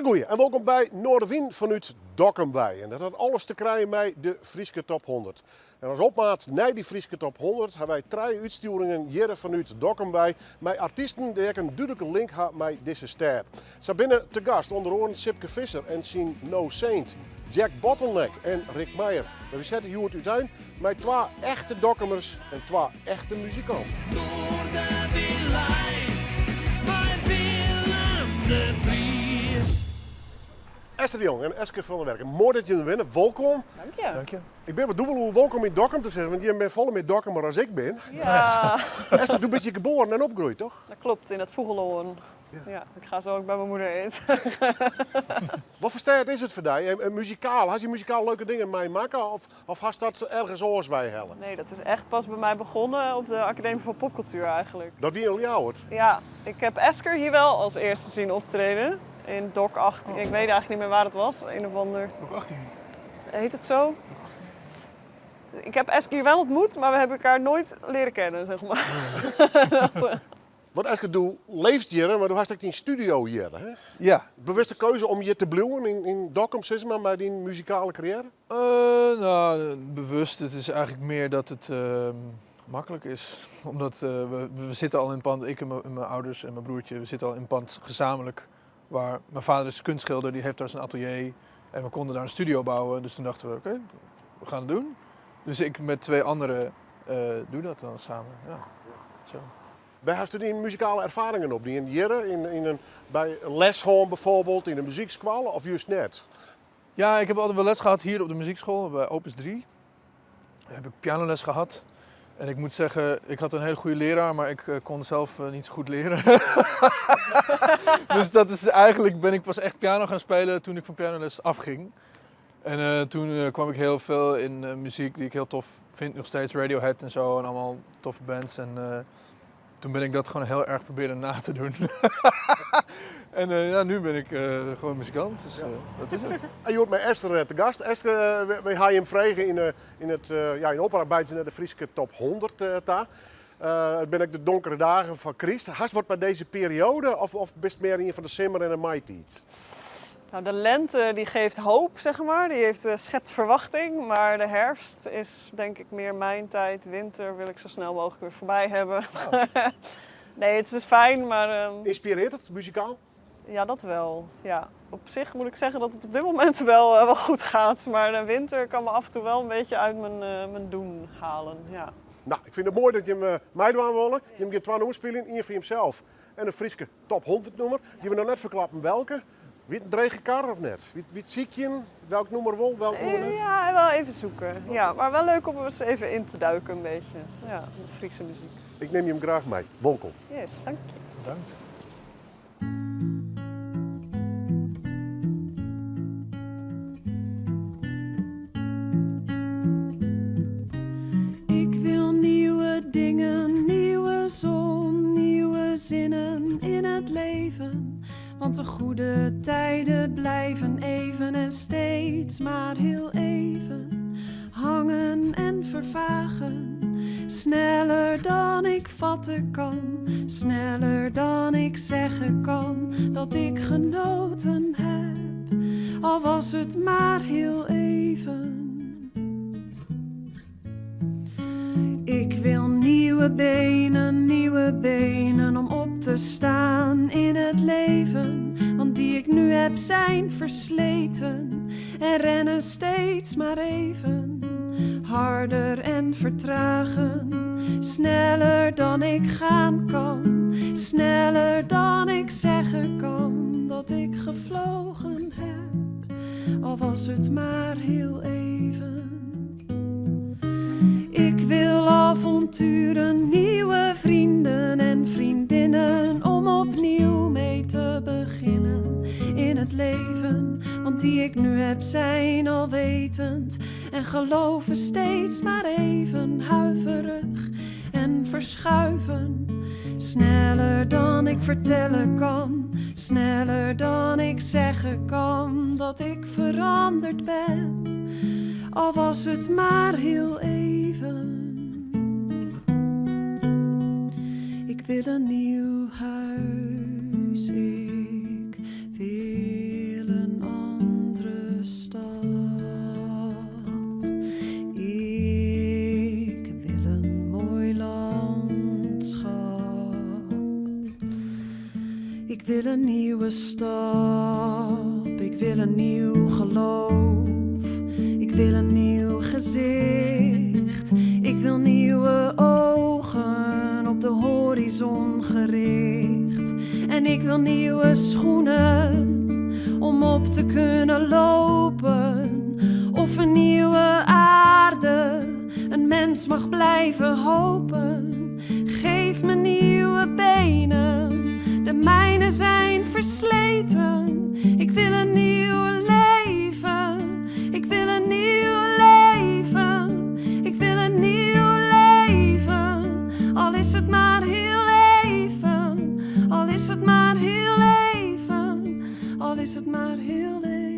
Agoeie en wolkom by Noardewyn fanút Dokkum wei. En dat hat alles te krijen mei de Fryske Top 100. En as opmaat nei dy Fryske Top 100 ha wy trije útstjoeringen hjirre fanút Dokkum wei mei artysten dy't ek in dúdlike link ha mei dizze stêd. Sa binne te gast ûnder oaren Sipke Visser en syn No Saint, Jack Bottleneck en Rick Meijer. Mar wy sette hjoed útein mei twa echte Dokkumers en twa echte muzikanten. Noardewyn live mei Willem de Vries. Esther de Jong en Eske van der Werken, moai dat jimme der binne. Wolkom. Dank je. Dank je. Ik bin wat dûbel oer wolkom yn Dokkum te sizzen, want jimme binne folle mear Dokkumer as ik bin. Ja. Esther, do bist hjir geboren en opgroeid, toch? Dat klopt, in dat Fûgelhorn. Ja, ik ga zo ook bij mijn moeder eten. Wat foar stêd is it foar dy? En muzikaal, hast hjir muzikaal leuke dingen meimakke of, of hast dat ergens oars weihelle? Nee, dat is echt pas bij mij begonnen op de Academie voor Popcultuur eigenlijk. Dat wie yn Ljouwert? Ja, ik heb Esker hier wel als eerste zien optreden. In Dok 18. Ik weet eigenlijk niet meer waar het was. Een of ander. Dok 18. Heet het zo? Ik heb Esker hier wel ontmoet, maar we hebben elkaar nooit leren kennen, zeg maar. Dat, Want Eske, do leefst hjir, mar do hast ek dyn studio hjir, hè? Ja. Bewuste keuze om hjir te bliuwen yn, yn Dokkum, sis mar, mei dyn muzikale karriêre? Uh, nou, bewust. Het is eigenlijk meer dat het uh, makkelijk is. Omdat uh, we zitten al in het pand, ik en mijn ouders en mijn broertje, we zitten al in het pand gezamenlijk. Waar mijn vader is kunstschilder, die heeft daar zijn atelier. En we konden daar een studio bouwen. Dus toen dachten we, oké, we gaan het doen. Dus ik met twee anderen doe dat dan samen. Ja. Zo. Wêr hast dyn muzikale erfaringen opdien? Hjir, yn in, by les hân bijvoorbeeld, yn de muzykskoalle of just net? Ja, ik heb altijd wel les gehad hier op de muziekschool bij Opus 3. Daar heb ik pianoles gehad. En ik moet zeggen, ik had een hele goede leraar, maar ik kon zelf niet zo goed leren. Dus dat is eigenlijk, ben ik pas echt piano gaan spelen toen ik van pianoles afging. En toen kwam ik heel veel in muziek die ik heel tof vind, nog steeds Radiohead en zo en allemaal toffe bands. En toen ben ik dat gewoon heel erg proberen na te doen. En ja, nu ben ik gewoon muzikant, dus dat is het. En je hoort met Esther te gast. Esther, wy ha jim frege yn it, ja, yn oparbeidzjen nei de Fryske Top 100 ta. It binne ek de donkere dagen fan kryst. Hast wat mei dizze perioade of, of bist mear ien fan de simmer en de maitiid? Nou, de lente die geeft hoop, zeg maar. Die heeft, schept verwachting. Maar de herfst is denk ik meer mijn tijd. Winter wil ik zo snel mogelijk weer voorbij hebben. Nee, het is dus fijn, maar... Ynspirearret it muzikaal? Ja, dat wel. Ja. Op zich moet ik zeggen dat het op dit moment wel goed gaat. Maar de winter kan me af en toe wel een beetje uit mijn doen halen. Ja. Nou, ik fyn it moai dat jimme meidwaan wolle. Jimme gean twa nûmers spyljen, ien foar jimsels en in Fryske Top 100 nûmer. Gean we noch net ferklappen welke. Wie it in drege kar of net? Wie it sykjen, welk nûmer wol, welk nûmer net? Ja, wel even zoeken. Ja, maar wel leuk om eens even in te duiken een beetje. Ja, de Friese muziek. Ik nim jim graach mei. Wolkom. Yes, dank je. Bedankt. Ik wil nieuwe dingen, nieuwe zon, nieuwe zinnen in het leven. Want de goede tijden blijven even en steeds maar heel even hangen en vervagen. Sneller dan ik vatten kan, sneller dan ik zeggen kan dat ik genoten heb, al was het maar heel even. Ik wil nieuwe benen, nieuwe benen om op te staan in het leven. Want die ik nu heb zijn versleten en rennen steeds maar even. Harder en vertragen, sneller dan ik gaan kan. Sneller dan ik zeggen kan dat ik gevlogen heb, al was het maar heel even. Ik wil avonturen, nieuwe vrienden en vriendinnen om opnieuw mee te beginnen in het leven. Want die ik nu heb zijn alwetend en geloven steeds maar even huiverig en verschuiven. Sneller dan ik vertellen kan, sneller dan ik zeggen kan dat ik veranderd ben. Al was het maar heel even. Ik wil een nieuw huis, ik wil stap. Ik wil een nieuw geloof, ik wil een nieuw gezicht. Ik wil nieuwe ogen op de horizon gericht. En ik wil nieuwe schoenen om op te kunnen lopen. Of een nieuwe aarde, een mens mag blijven hopen. Geef me nieuwe benen, de mijne zijn versleten. Ik wil een nieuw leven, ik wil een nieuw leven. Ik wil een nieuw leven, al is het maar heel even. Al is het maar heel even, al is het maar heel even.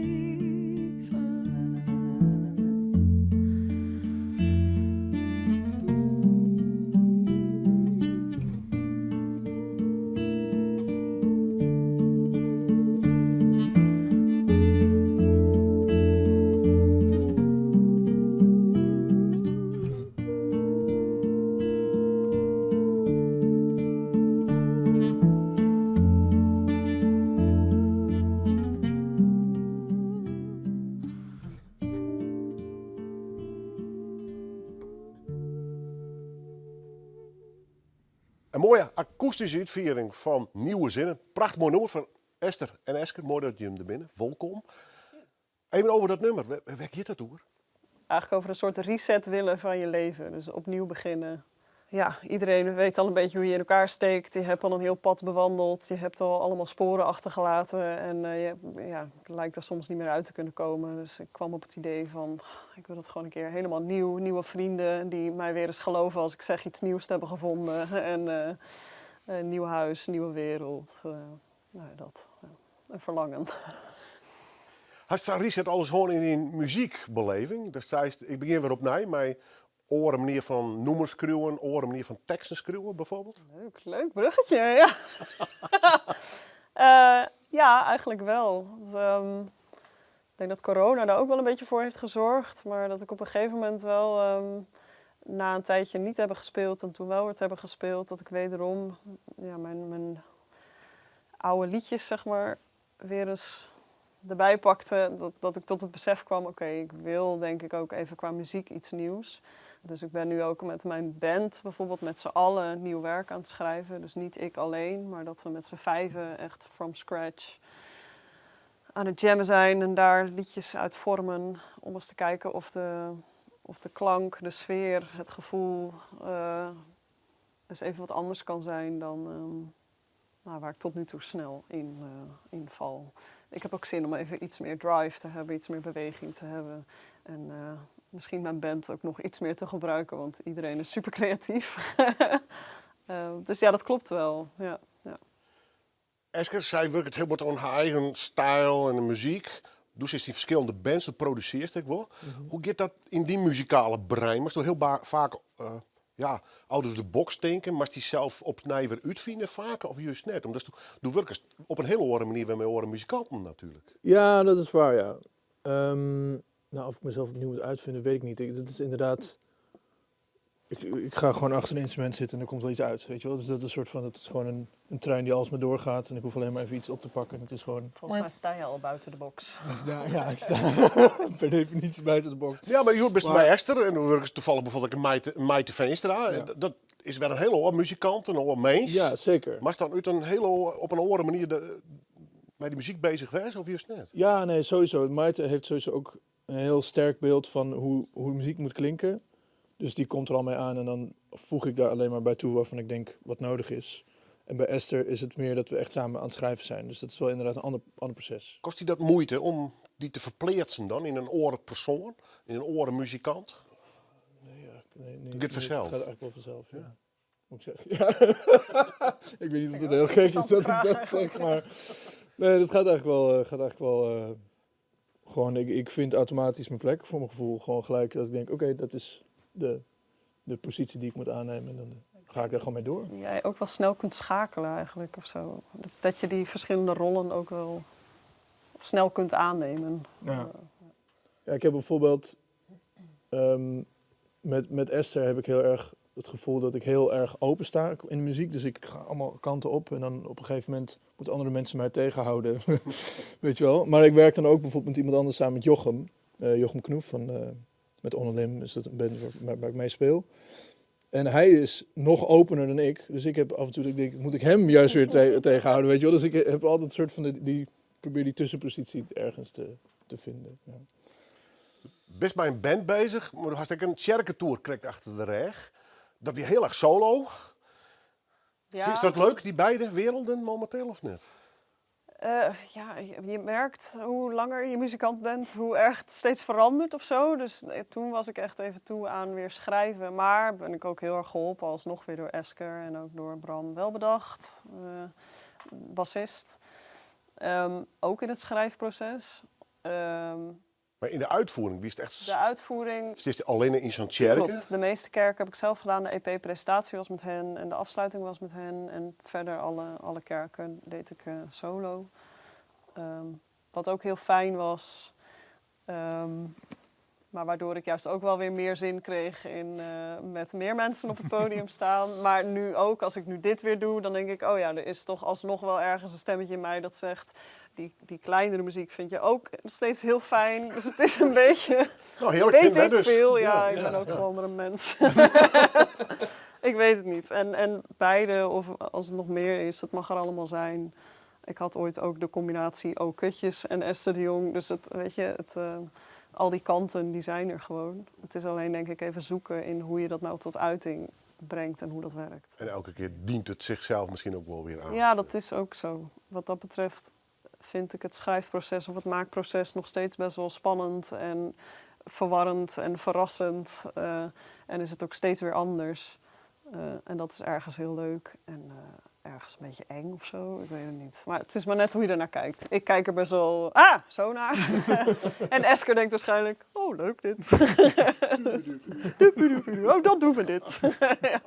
In moaie akoestyske útfiering fan Nieuwe Zinnen. Prachtich moai nûmer fan Esther en Eske. Moai dat jimme der binne. Wolkom. Even oer dat nûmer. Wêr giet dat oer? Eigenlijk over een soort reset willen van je leven. Dus opnieuw beginnen. Ja, iedereen weet al een beetje hoe je in elkaar steekt. Je hebt al een heel pad bewandeld. Je hebt al allemaal sporen achtergelaten. En je, ja, lijkt er soms niet meer uit te kunnen komen. Dus ik kwam op het idee van, ik wil het gewoon een keer helemaal nieuw. Nieuwe vrienden die mij weer eens geloven als ik zeg iets nieuws te hebben gevonden. En een nieuw huis, nieuwe wereld. Nou ja, dat. Een verlangen. Hast sa'n reset alris hân yn dyn muzykbeleving? Datst seist, ik begjin wer opnij mei oare manier fan nûmers skriuwen, oare manier fan teksten skriuwen bijvoorbeeld? Leuk, leuk bruggetje, ja. Ja, eigenlijk wel. Want ik denk dat corona daar ook wel een beetje voor heeft gezorgd. Maar dat ik op een gegeven moment wel na een tijdje niet hebben gespeeld en toen wel weer te hebben gespeeld, dat ik wederom, ja, mijn oude liedjes, zeg maar, weer eens erbij pakte. Dat ik tot het besef kwam, oké, ik wil denk ik ook even qua muziek iets nieuws. Dus ik ben nu ook met mijn band bijvoorbeeld met z'n allen nieuw werk aan het schrijven. Dus niet ik alleen, maar dat we met z'n vijven echt from scratch aan het jammen zijn en daar liedjes uit vormen. Om eens te kijken of de klank, de sfeer, het gevoel eens even wat anders kan zijn dan waar ik tot nu toe snel in val. Ik heb ook zin om even iets meer drive te hebben, iets meer beweging te hebben. En misschien mijn band ook nog iets meer te gebruiken, want iedereen is super creatief. Dus ja, dat klopt wel. Ja, ja. Eske, sy wurket hiel bot oan har eigen styl en de muzyk. Do sitst yn ferskillende bands, do produsearrest ek wol. Hoe giet dat yn dyn muzikale brein? Moatst do hiel faak out of the box tinke? Moatst dysels opnij wer útfine faak of just net? Omdat do wurkest op in hiele oare manier wer mei oare muzikanten natuerlik. Ja, dat is waar, ja. Of ik mezelf opnieuw moet uitvinden, weet ik niet. Dat is inderdaad... Ik ga gewoon achter een instrument zitten en er komt wel iets uit, weet je wel. Dus dat is een soort van, dat is gewoon een trein die alsmaar doorgaat en ik hoef alleen maar even iets op te pakken en het is gewoon... Volgens mij sta je al buiten de box. Ja, ik sta per definitie buiten de box. Ja, mar je bist Maar mei Esther en dan wurkest tafallich bijvoorbeeld in Maite Veenstra. Ja. Dat is wer in hiele oare muzikant, in oar mins. Ja, zeker. Mar is dan út in hiele, op in oare manier mei dy muzyk beuzich west of just net? Ja, nee, sowieso. Maite heeft sowieso ook een heel sterk beeld van hoe muziek moet klinken. Dus die komt er al mee aan en dan voeg ik daar alleen maar bij toe waarvan ik denk wat nodig is. En bij Esther is het meer dat we echt samen aan het schrijven zijn. Dus dat is wel inderdaad een ander proces. Kost dy dat muoite om dy te ferpleatsen dan yn in oare persoan, yn in oare muzikant? Nee, ja, nee, nee, Gaat nee, vanzelf? Het gaat eigenlijk wel vanzelf, ja. Ja. Moet ik zeggen. Ja. Ik weet niet of dat heel gek is dat ik dat zeg, maar... Nee, dat gaat eigenlijk wel gewoon, ik vind automatisch mijn plek voor mijn gevoel. Gewoon gelijk dat ik denk, oké, dat is de positie die ik moet aannemen. En dan ga ik daar gewoon mee door. Jij ook wel snel kunt schakelen eigenlijk of zo. Dat je die verschillende rollen ook wel snel kunt aannemen. Ja. Ja, ik heb bijvoorbeeld, met Esther heb ik heel erg het gevoel dat ik heel erg open sta in de muziek. Dus ik ga allemaal kanten op en dan op een gegeven moment moeten andere mensen mij tegenhouden. Weet je wel. Maar ik werk dan ook bijvoorbeeld met iemand anders samen met Jochem. Jochem Knoef van, met On a Limb, is dat een band waar ik mee speel. En hij is nog opener dan ik. Dus ik heb af en toe dat ik denk, moet ik hem juist weer tegenhouden, weet je wel. Dus ik heb altijd een soort van die probeer die tussenpositie ergens te vinden. Ja. Bist by in band bezig, mar do hast ek in tsjerketoer krekt achter de rêch. Dat wie hiel erch solo. Ja. Is dat leuk, dy beide werelden mominteel of net? Ja, je merkt hoe langer je muzikant bent, hoe erg het steeds verandert of zo. Dus toen was ik echt even toe aan weer schrijven. Maar ben ik ook heel erg geholpen alsnog weer door Esker en ook door Bram Welbedacht, bassist. Ook in het schrijfproces. Maar in de uitvoering, wie is het echt De uitvoering... Het is alleen in zo'n kerk? Klopt, de meeste kerken heb ik zelf gedaan. De EP-presentatie was met hen en de afsluiting was met hen. En verder alle kerken deed ik solo. Wat ook heel fijn was. Maar waardoor ik juist ook wel weer meer zin kreeg in met meer mensen op het podium staan. Maar nu ook, als ik nu dit weer doe, dan denk ik... oh ja, er is toch alsnog wel ergens een stemmetje in mij dat zegt... die kleinere muziek vind je ook steeds heel fijn. Dus het is een beetje... Nou, heerlijk weet vinden, hè, ik dus. veel. Ja, ik ben ook gewoon maar een mens. Ik weet het niet. En beide, of als het nog meer is, dat mag er allemaal zijn. Ik had ooit ook de combinatie O Kutjes en Esther de Jong. Dus al die kanten die zijn er gewoon. Het is alleen denk ik even zoeken in hoe je dat nou tot uiting brengt en hoe dat werkt. En elke keer dient het zichzelf misschien ook wel weer aan. Ja, dat is ook zo. Wat dat betreft vind ik het schrijfproces of het maakproces nog steeds best wel spannend en verwarrend en verrassend. En is het ook steeds weer anders. En dat is ergens heel leuk en ergens een beetje eng of zo. Ik weet het niet. Maar het is maar net hoe je ernaar kijkt. Ik kijk er best wel, zo naar. En Esker denkt waarschijnlijk, oh, leuk dit. Oh, dat doen we dit. Ja.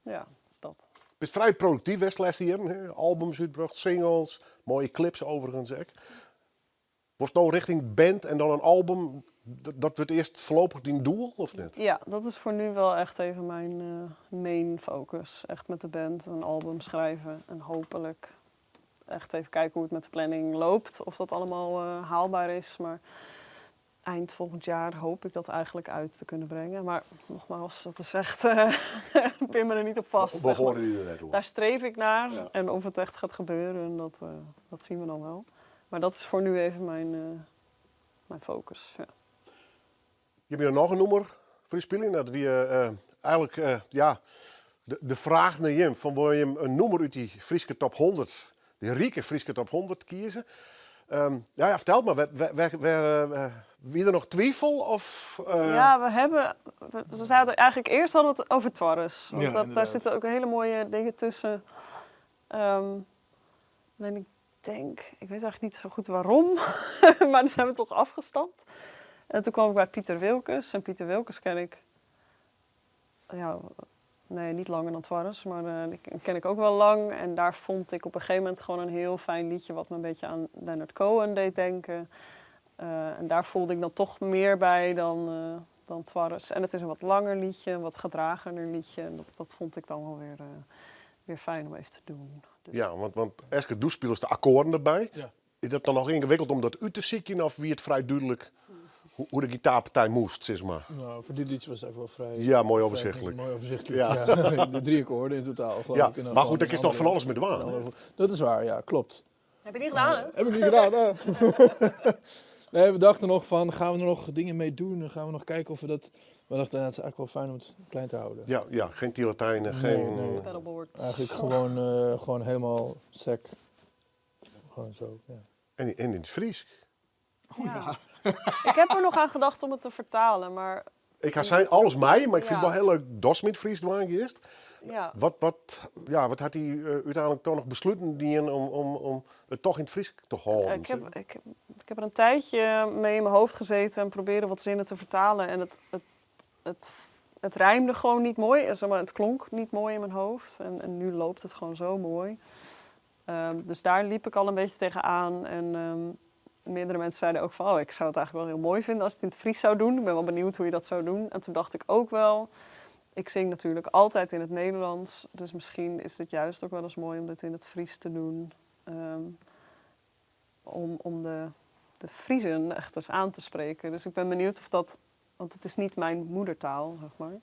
Ja, dat is dat. Het is vrij productief, hè, slechts hier, hè? Albums uitgebracht, singles, mooie clips overigens ook. Was het nou richting band en dan een album? Dat wordt eerst voorlopig dien doel, of niet? Ja, dat is voor nu wel echt even mijn main focus. Echt met de band een album schrijven en hopelijk echt even kijken hoe het met de planning loopt. Of dat allemaal haalbaar is. Maar eind volgend jaar hoop ik dat eigenlijk uit te kunnen brengen. Maar nogmaals, dat is echt, pin me er niet op vast, We zeg maar. horen die er net over. Daar streef ik naar. Ja. En of het echt gaat gebeuren, dat zien we dan wel. Maar dat is voor nu even mijn focus. Ja. Je hebt hier nog een noemer voor de speling. Dat we eigenlijk ja, de vraag naar Jim. Van wil je een noemer uit die Frieske top 100, die rieke Frieske top 100 kiezen? Vertel maar, wie er nog twijfel? Of? Ja, we hebben, we, we zaten eigenlijk eerst hadden we het over Twarres. Want Ja, daar inderdaad. zitten ook hele mooie dingen tussen. Alleen ik denk, ik weet eigenlijk niet zo goed waarom, maar dan zijn we toch afgestapt. En toen kwam ik bij Pieter Wilkes. En Pieter Wilkes ken ik, ja, nee, niet langer dan Twarres, maar die ken ik ook wel lang. En daar vond ik op een gegeven moment gewoon een heel fijn liedje wat me een beetje aan Leonard Cohen deed denken. En daar voelde ik dan toch meer bij dan Twarres. En het is een wat langer liedje, een wat gedragener liedje. En dat vond ik dan wel weer fijn om even te doen. Dus. Ja, want Eske Doe speelt de akkoorden erbij. Ja. Is dat dan nog ingewikkeld om dat uit te zieken of wie het vrij duidelijk hoe de gitaarpartij moest, zeg maar? Nou, voor dit liedje was het eigenlijk wel vrij Ja, mooi vrij overzichtelijk. Mooi overzichtelijk, Ja. ja. De 3 akkoorden in totaal, geloof Ja, ik. En dan maar gewoon goed, daar een is nog van andere alles mee dwaan, een hè? andere Dat is waar, ja, klopt. Heb je niet gedaan, hè? Heb ik niet gedaan, hè? Nee, we dachten nog van, gaan we er nog dingen mee doen? Dan gaan we nog kijken of we dat... We dachten, ja, het is eigenlijk wel fijn om het klein te houden. Ja, ja, geen Tielatijnen, Nee, geen... nee. Pedalboard. Eigenlijk gewoon helemaal sec. Gewoon zo, ja. En in het Fries. Oh, Ja. Ik heb er nog aan gedacht om het te vertalen, maar... Ik ga zijn alles mij, maar ik vind het Ja. wel heel leuk das met Fries doen eerst. Ja. Wat had hij uiteindelijk toch nog besloten die om het toch in het Fries te houden? Ik heb er een tijdje mee in mijn hoofd gezeten en proberen wat zinnen te vertalen. En het rijmde gewoon niet mooi. Het klonk niet mooi in mijn hoofd. En nu loopt het gewoon zo mooi. Dus daar liep ik al een beetje tegenaan. En meerdere mensen zeiden ook van, oh, ik zou het eigenlijk wel heel mooi vinden als ik het in het Fries zou doen. Ik ben wel benieuwd hoe je dat zou doen. En toen dacht ik ook wel, Ik zing natuurlijk altijd in het Nederlands, dus misschien is het juist ook wel eens mooi om dit in het Fries te doen. Om de Friezen echt eens aan te spreken. Dus ik ben benieuwd of dat, want het is niet mijn moedertaal, zeg maar.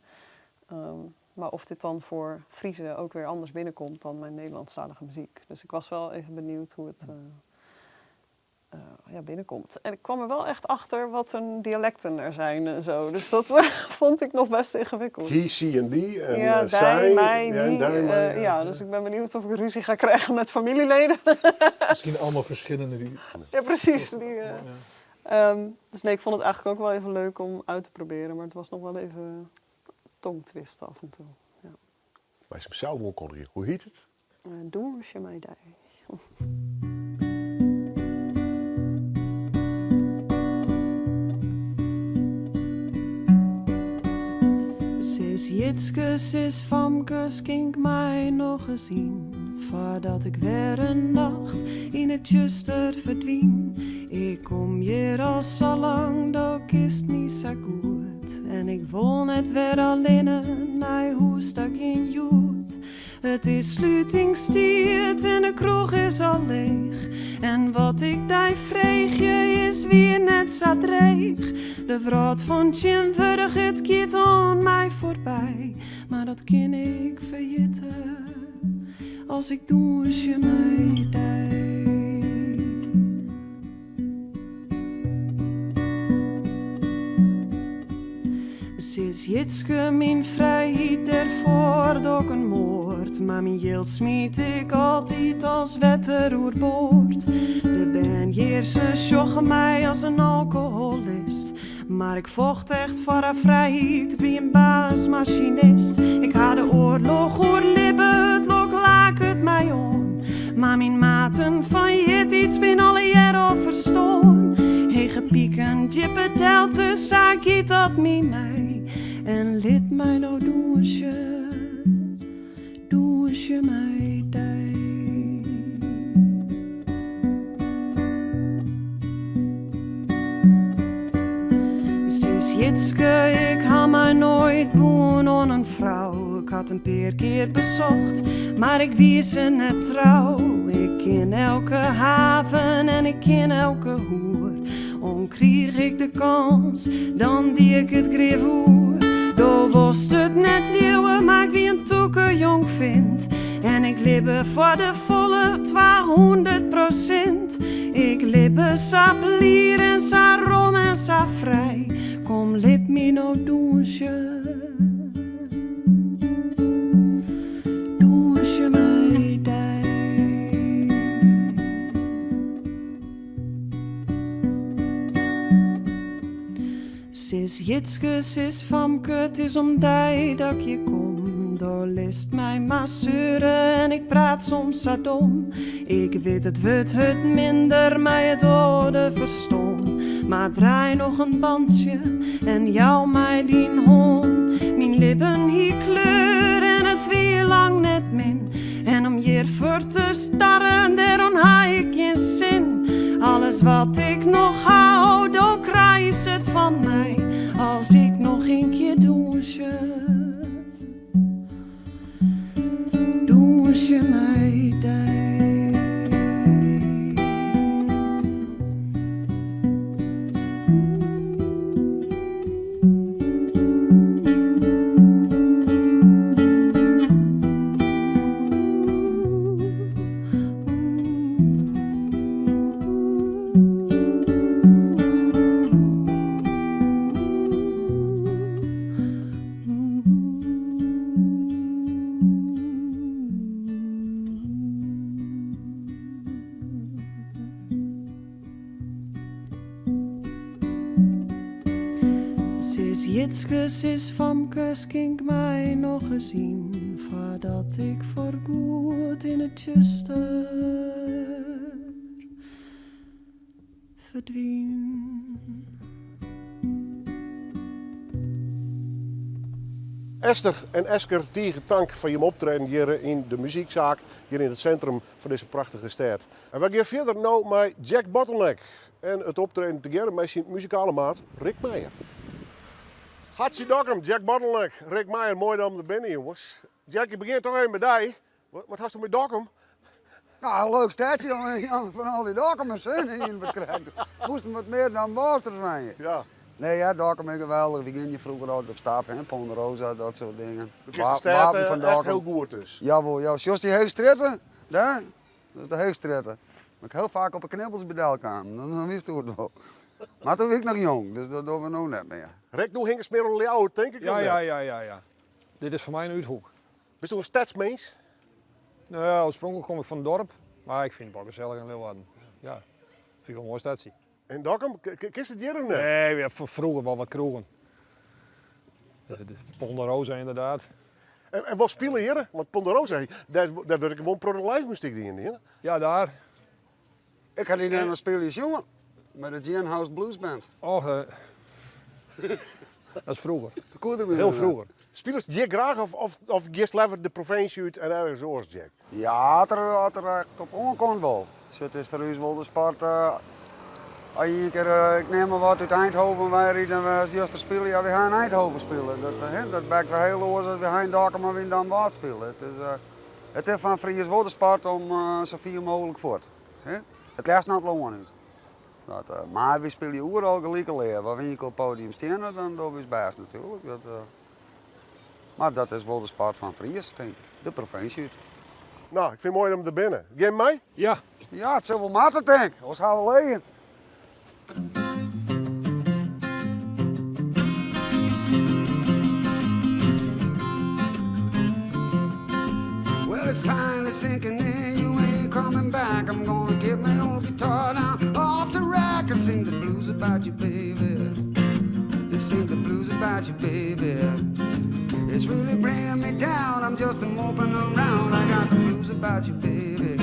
Maar of dit dan voor Friezen ook weer anders binnenkomt dan mijn Nederlandstalige muziek. Dus ik was wel even benieuwd hoe het ja, binnenkomt. En ik kwam er wel echt achter wat een dialecten er zijn en zo. Dus dat vond ik nog best ingewikkeld. He, she en die en Ja, dij, zij. mij, Ja, en die, dij, mij, ja. ja, dus ik ben benieuwd of ik ruzie ga krijgen met familieleden. Misschien allemaal verschillende die... Ja, precies. Die, Ja. Dus nee, ik vond het eigenlijk ook wel even leuk om uit te proberen. Maar het was nog wel even tongtwisten af en toe. Ja. Maar is hem zelf ook al hier. Hoe heet het? Dûnsje mei dy. Sis Jitske, sis Famke, skink my noch ris yn. Foardat ik wer in nacht yn it tsjuster ferdwyn. Ik kom hjir al sa lang, do kenst my sa goed. En ik wol net wer allinne nei hûs ta gean hjoed. It is slutingstiid en de kroech is al leech. En wat ik dy freegje is wier net sa dreech. De wrâld fan tsjintwurdich, it giet oan my foarby. Mar dat kin ik ferjitte as ik dûnsje mei dy. Sis Jitske, myn frijheid dêrfoar doch ik in moard. Mar myn jild smyt ik altyd as wetter oerboard. De bern hjir, se sjogge my as in alkoholist. Mar ik focht echt foar har frijheid, ik wie in baasmasinist. Ik ha de oarloch oerlibbe, it lok laket my oan. Mar myn maten fan eartiids binne allegear al ferstoarn. Hege piken, djippe deltes, sa giet dat my mei. En lit my no dûnsje, dûnsje mei dy. Sis Jitske, ik ha my noait bûn oan in frou. Ik hat in pear kear besocht, mar ik wie se net trou. Ik ken elke haven en ik ken elke hoer. Om krieg ik de kâns, dan die ik it grif oer. Do wolst it net leauwe, mar ik wie in tûke jongfint. En ik libbe foar de folle 200%. Ik libbe sa blier en sa rom en sa frij. Kom, lit my no dûnsje. Dûnsje mei dy. Sis Jitske, sis Famke, it is om dy dat ik hjir kom. Do litst my mar seure en ik praat soms sa dom. Ik wit, it wurdt hurd minder mei it âlde ferstân. Mar draai noch in bantsje en jou my dyn hân. Myn libben hie kleur en it wie lang net min. En om hjir foar te starren, dêroan ha ik gjin sin. Alles wat ik noch hou, do krijst it fan my. As ik noch in kear dûnsje, dûnsje mei dy. Sis Jitske, sis Famke, skink my noch ris yn, foardat ik foargoed yn it tsjuster ferdwyn. Esther en Esker, tige tank foar jim optreden hjir yn de muzyksaak, hjir yn it sintrum fan dizze prachtige stêd. En wy gean fierder no mei Jack Bottleneck en it optreden tegearre mei syn muzikale maat Rick Meijer. Hartsje Dokkum, Jack Bottleneck, Rick Meijer, moai dat jim der binne jonges. Jack, ik begjin toch even by dy. Wat hasto mei Dokkum? Nou, leuk stêdsje, fan al dy Dokkumers, hè, Moasten wat mear dan Basters wenje. Ja. Nee, ja, Dokkum is geweldich. Wy giene hjir froeger altyd op stap, hè, Ponderosa, dat soart dingen. Do kinst de stêd echt hiel goed dus. Jawol, ja. Sjochst dy Heechstrjitte? Dêr? Dat is de Heechstrjitte. Bin ik hiel faak op de knibbels by del kaam, dan wist it wol. Mar doe wie ik noch jong, dus dat dogge we no net mear. Rick, do hingest mear oan Ljouwert, tink ik, Ja, of ja, net? ja, ja, ja. Dit is foar my in úthoek. Bisto in stedsmins? Nou ja, oarspronklik kom ik fan it doarp, mar ik fyn it wol gesellich yn Leeuwarden. Ja, fyn ik wol in moai stedsje. En Dokkum, kinst it hjir of net? Nee, ja, froeger wol wat kroegen. De Ponderosa inderdaad. En wat spile hjir? Want Ponderosa, dêr wurdt ek wol in protte live muzyk dien, hè? Ja, daar. Ik ha dy dêr noch spyljen sjoen, mei de Gin House Blues Band. Och, dat is froeger. Hiel froeger. Spilest hjir graach of, of giest leaver de provinsje út en ergens oars, Jack? Ja, as der, as der echt op oankomt wol. Sjoch, it is foar ús wol de sport. As je ien kear, ik neam mar wat, út Eindhoven wei ride en wy juster spile, ja, wy ha yn Eindhoven spile. Dat, hè, dat bekt wer hiel oars as wy ha yn Dokkum of yn Damwâld spile. It is, it is foar in Fries wol de sport om sa fier mooglik fuort. Hè? It leafst nei it lân út. Dat, mar wy spylje oeral gelyk leaf. As wy ien kear op it podium steane, dan dogge we ús bêst natuerlik. Dat, mar dat is wol de sport fan Fries, tink ik. De provinsje út. No, ik fyn it moai dat jim der binne. Gean jim mei? Ja. Ja, it sil wol moatte, tink. Oars ha we leien. Well, it's finally sinking in, you ain't coming back. I'm gonna get my old guitar down off the rack and sing the blues about you, baby. Sing the blues about you, baby. It's really bringing me down. I'm just a moping around. I got the blues about you, baby.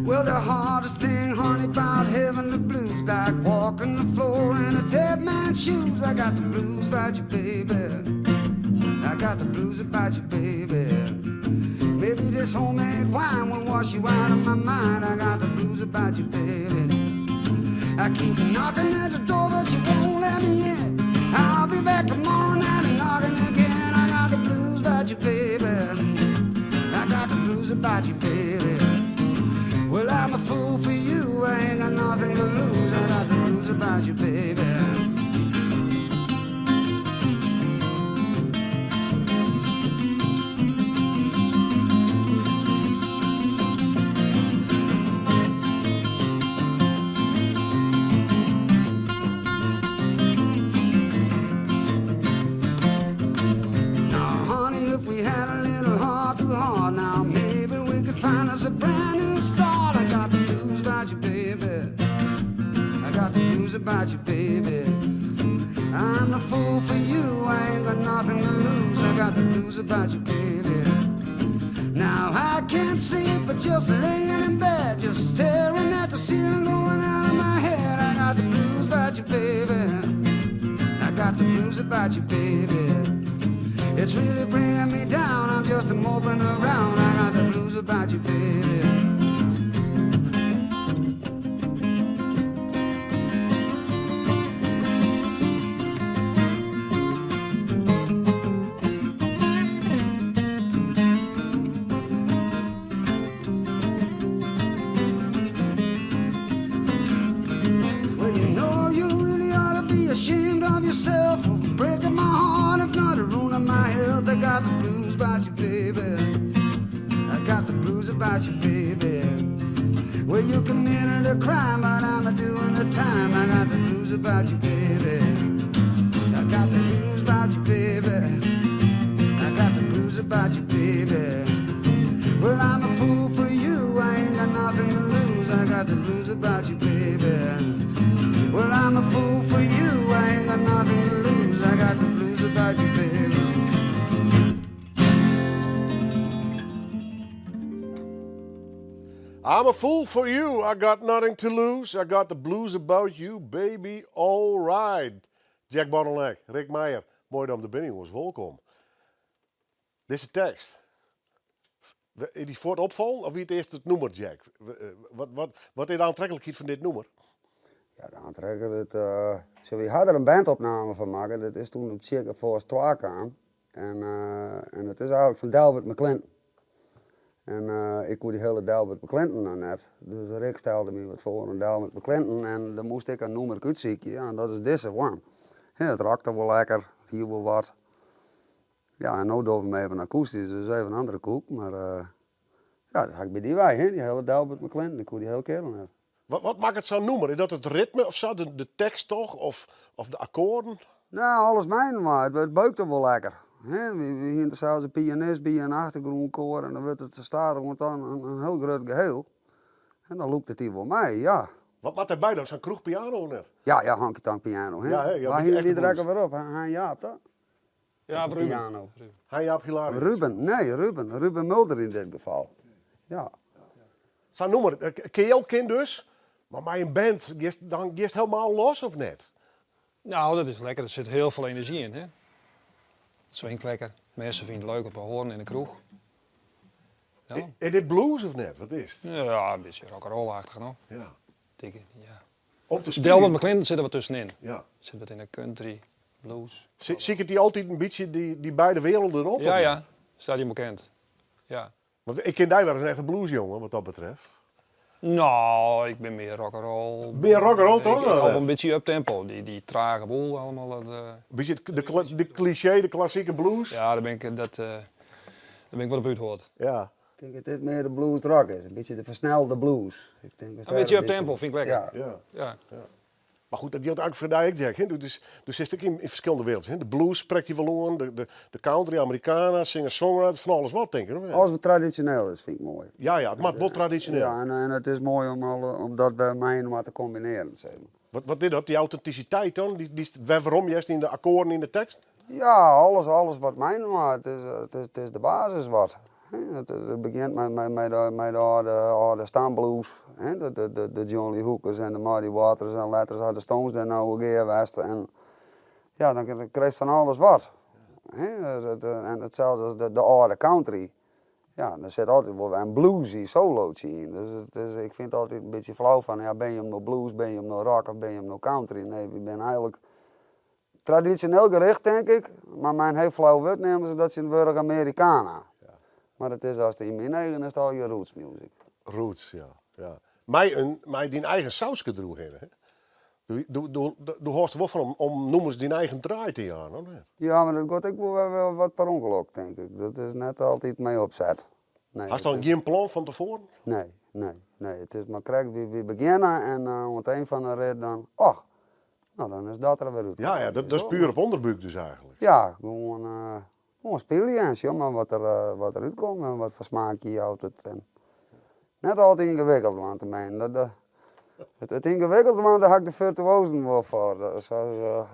Well, the hardest thing, honey, about having the blues, like walking the floor in a dead man's shoes. I got the blues about you, baby. I got the blues about you, baby. Maybe this homemade wine will wash you out of my mind. I got the blues about you, baby. I keep knocking at the door, but you won't let me in. I'll be back tomorrow night and knocking again. I got the blues about you, baby. I got the blues about you, baby. Well, I'm a fool for you. I ain't got nothing to lose. I got the blues about you, baby. Now, honey, if we had a little heart to heart, now maybe we could find us a brand new start. I got the blues about you, baby. I got the blues about you, baby. I'm a fool for you. I ain't got nothing to lose. I got the blues about you, baby. Now I can't sleep, but just laying in bed, just staring at the ceiling, going out of my head. I got the blues about you, baby. I got the blues about you, baby. It's really bringing me down. I'm just a moping around. I got the blues about you, baby. Well, you know you really ought to be ashamed of yourself for breaking my heart, if not ruining my health. I got the blues about you, baby. I got the blues about you, baby. Well, you committed a crime, but I'm a doing the time. I got the blues about you, baby. I got the blues about you, baby. I got the blues about you, baby. Well, I'm a fool for you. I ain't got nothing to lose. I got the blues about you, baby. Well, I'm a fool for you. I ain't got nothing to lose. I got the blues about you, baby. I'm a fool for you, I got nothing to lose. I got the blues about you, baby, all right. Jack Bottleneck, Rick Meijer, moai dat jim der binne, jonges, wolkom. Dizze tekst, is dy fuort opfallen of wie it earst it nûmer, Jack? Wat, wat, wat is de oantreklikheid fan dit nûmer? Ja, de Aantrekker, dat, sjoch, wy ha der in bandopname fan makke, dat is toen op Tsjikke Foarst twa kaam. En, en dat is eigenlik fan Delbert McClinton. En ik koe dy hiele Delbert McClinton noch net, dus Rick stelde my wat foar oan Delbert McClinton en dan moast ik in nûmerke útsykje, ja, en dat is dizze one. Hè, it rockte wol lekker, it hie wol wat. Ja, en no dogge we 'm even akoestysk, dus even in andere koek, mar ja, dat ha ik by dy wei, hè, dy hiele Delbert McClinton, ik koe dy hiele kerel net. Wat, wat makket sa'n nûmer? Is dat it ritme of sa, de, de tekst toch, of, of de akkoarden? Nou, alles mei-inoar. It beukte wol lekker. Hè, wy hiene der sels in pianist by en in achtergrûnkoar en dan wurdt it stadichoan dan in, in hiel grut geheel. En dan lûkt it dy wol mei, ja. Wat moat dêrby dan? Sa'n kroechpiano of net? Ja, ja, honky tonk piano. Hè? Ja, hè, ja, Wa bytsje hiene wy echte der ek blues. alwer op? Hein Jaap, toch? Ja, Op de Ruben. piano. Hein Jaap Hilarius. Ruben, nee, Ruben. Ruben Mulder yn dit gefal. Ja. Sa'n nûmer, keal kin dus, mar mei in band giest, dan giest helemaal los of net? Nou, dat is lekker. Der sit hiel folle enerzjy yn, hè. It swingt lekker. Minsken fine it leuk om te hoaren yn de kroech. Ja. Is dit blues of net? Wat is it? Ja, in bytsje rock'n'roll-achtich, no. Ja. Tink ik, ja. Om te spyljen. Delbert McClinton sit der wat tuskenin. Ja. Sit wat yn de country, blues. Siket dy altyd in bytsje dy beide werelden op? Ja, ja. Staat jim bekend. Ja. Want ik ken dy wer as in echte bluesjonge, wat dat betreft. Nou, ik bin mear rock'n'roll. Mear rock'n'roll toch? Ik hou in bytsje uptempo. Dy trage boel allemal. Dat, Bytsje de, de cliché, de klassike blues? Ja, dêr bin ik, dat, dêr bin ik wat op úthoard. Ja. Ik tink dat dit mear de blues rock is, in bytsje de fersnelde blues. Ik tink In bytsje uptempo, fyn ik lekker. Ja. Ja. Ja. Mar goed, dat jildt ek foar dy ek, Jack. Hè? Dus, do sitst ek yn, yn ferskillende werelden. Hè? De blues sprekt dy wol oan, de, de, de country, Americana, singer-songwriter, fan alles wat, tink ik. Of net? Alles wat tradisjoneel is, fyn ik moai. Ja, ja, it moat wol tradisjoneel. Ja, en, en it is moai om, al, om dat wer mei-inoar te kombinearjen, sis mar. Wat, wat is dat, dy autentisiteit dan? Dy, dy, wêr werom hearst yn de akkoarden, yn de tekst? Ja, alles, alles wat mei-inoar. It is, it is, it is de basis wat. It, it begjint mei, mei, mei de, mei de âlde, âlde stamblues, hè, de, de, de, de John Lee Hookers en de Muddy Waters en letter ha de Stones dêr no gear west en ja, dan krijst fan alles wat. Hè, en itselde as de, de âlde country. Ja, der sit altyd wol wer in bluesy solootje yn. Dus it is, ik fyn it altyd in bytsje flau fan, ja, binne jim no blues, binne jim no rock of binne jim no country? Nee, wy binne eigenlik tradisjoneel gericht, tink ik, mar mei in hiel flau wurd neame se dat tsjintwurdich Americana. Mar it is as yn myn eagen is it allegear roots music. Roots, ja. ja. Mei, in, mei dyn eigen sauske deroerhinne, hè? Do, do, do, do hâldst der wol fan om, om nûmers dyn eigen draai te jaan, of net? Ja, mar dat giet ek wol wer wat per ûngelok, tink ik. Dat is net altyd mei opset. Nee, Hast dan gjin plan fan tefoaren? Nee, nee, nee. It is mar krekt wy, wy begjinne en uh, oan it ein fan de rit dan, och, no dan is dat der wer út. Ja, ja dat, dat is puer op ûnderbúk dus eigenlik. Ja, gewoan, uh, gewoan spylje en sjoch mar wat der, uh, wat der útkomt en wat foar smaakje jout it. En net al te yngewikkeld dwaan te menen. Dat, dat, it, it yngewikkeld dwaan, dêr ha ik de firtuozen wol foar, sa as, uh,